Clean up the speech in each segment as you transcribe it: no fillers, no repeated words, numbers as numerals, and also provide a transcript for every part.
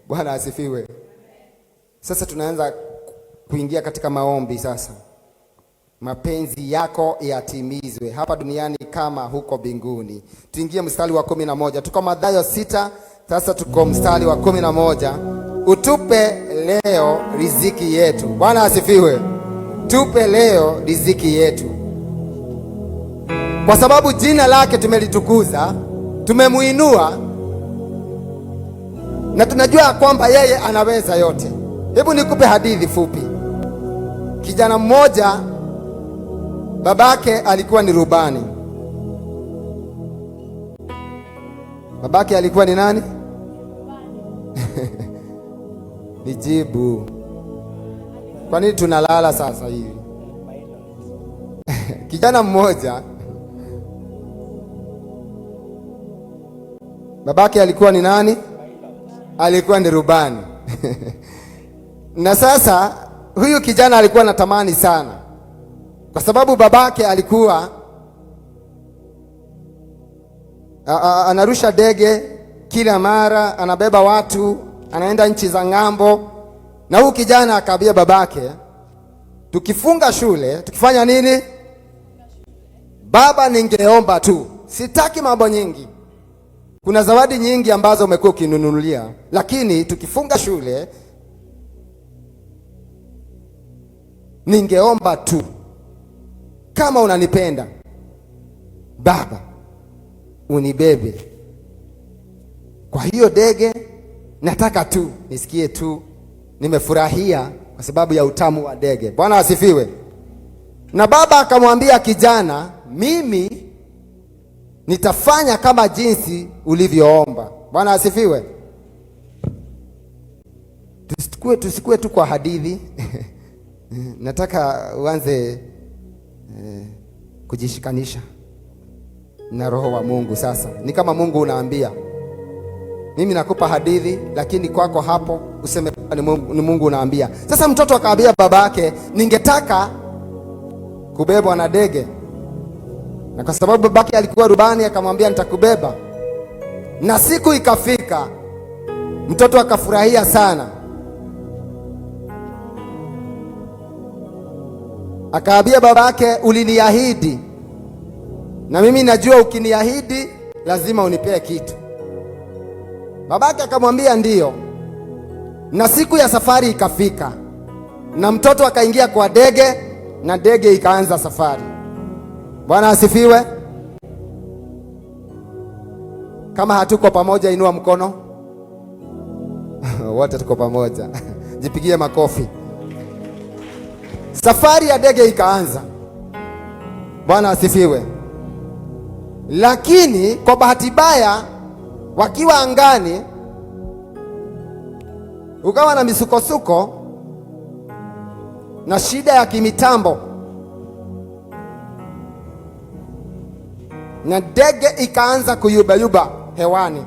Bwana asifiwe. Sasa tunaanza kuingia katika maombi sasa. Mapenzi yako yatimizwe hapa duniani kama huko mbinguni. Tuingie mstari wa 11. Tuko Mathayo 6, sasa tuko mstari wa 11. Utupe leo riziki yetu. Bwana asifiwe. Tupe leo riziki yetu, kwa sababu jina lake tumelitukuza, tumemuinua na tunajua kwamba yeye anaweza yote. Hebu nikupe hadithi fupi. Kijana mmoja babake alikuwa ni rubani. Babake alikuwa ni nani? Nijibu. Kwa nini tunalala sasa hivi? Kijana mmoja babake alikuwa ni nani? Alikuwa ni rubani. Na sasa huyu kijana alikuwa anatamani sana, kwa sababu babake alikuwa anarusha ndege kila mara, anabeba watu, anaenda nchi za ng'ambo. Na huyu kijana akaambia babake, tukifunga shule tukifanya nini? Baba, ningeomba tu, sitaki mambo nyingi. Kuna zawadi nyingi ambazo umekuwa ukinunulia, lakini tukifunga shule ningeomba tu, kama unanipenda baba, unibebe kwa hiyo ndege. Nataka tu nisikie tu nimefurahia kwa sababu ya utamu wa ndege. Bwana asifiwe. Na baba akamwambia kijana, mimi nitafanya kama jinsi ulivyoomba. Bwana asifiwe. Tusikue tu kwa hadithi. Nataka uanze kujishikanisha na roho wa Mungu. Sasa ni kama Mungu unaambia, mimi nakupa hadithi, lakini kwako hapo useme ni Mungu unaambia. Sasa mtoto akaambia babake, ningetaka kubebwa na ndege. Na kwa sababu babake alikuwa rubani, akamwambia nitakubeba. Na siku ikafika, mtoto akafurahia sana, akaambia babake, uliniahidi na mimi najua ukiniahidi lazima unipee kitu. Babake akamwambia ndiyo. Na siku ya safari ikafika, na mtoto akaingia kwa ndege, na ndege ikaanza safari. Bwana asifiwe. Kama hatuko pamoja, inua mkono. Wote tuko pamoja. Jipigie makofi. Safari ya ndege ikaanza. Bwana asifiwe. Lakini kwa bahati mbaya, wakiwa angani, ukawa na misukosuko na shida ya kimitambo, na ndege ikaanza kuyubayuba hewani,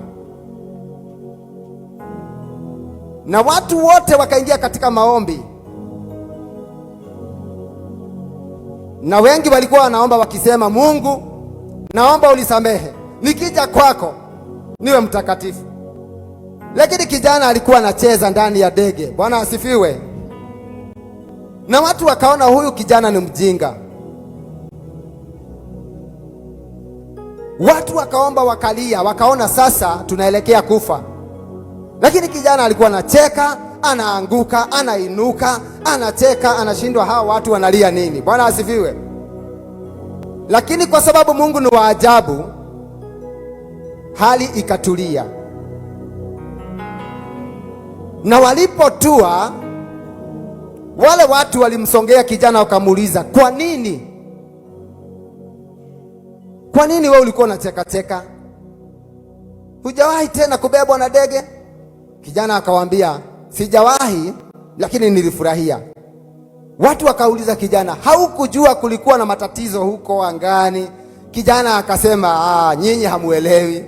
na watu wote wakaingia katika maombi, na wengi walikuwa wanaomba wakisema, Mungu, naomba ulisamehe, nikija kwako niwe mtakatifu. Lakini kijana alikuwa anacheza ndani ya ndege. Bwana asifiwe. Na watu wakaona huyu kijana ni mjinga. Watu wakaomba, wakalia, wakaona sasa tunaelekea kufa. Lakini kijana alikuwa anacheka, anaanguka, anainuka, anacheka, anashindwa hawa watu wanalia nini? Bwana asifiwe. Lakini kwa sababu Mungu ni wa ajabu, hali ikatulia. Na walipotua wale watu walimsongea kijana wakamuuliza, kwa nini? Kwa nini wewe ulikuwa unacheka cheka? Hujawahi tena kubebwa na ndege? Kijana akawaambia, sijawahi, lakini nilifurahia. Watu wakauliza kijana, haukujua kulikuwa na matatizo huko angani? Kijana akasema, nyinyi hamuelewi.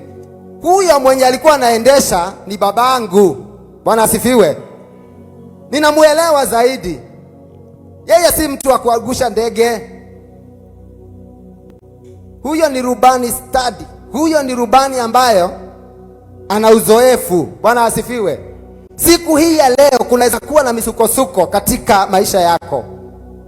Huyo mwenye alikuwa anaendesha ni babangu. Bwana asifiwe. Ninamuelewa zaidi. Yeye si mtu wa kuangusha ndege. Huyo ni rubani stadi. Huyo ni rubani ambayo ana uzoefu. Bwana asifiwe. Siku hii ya leo kunaweza kuwa na misukosuko katika maisha yako.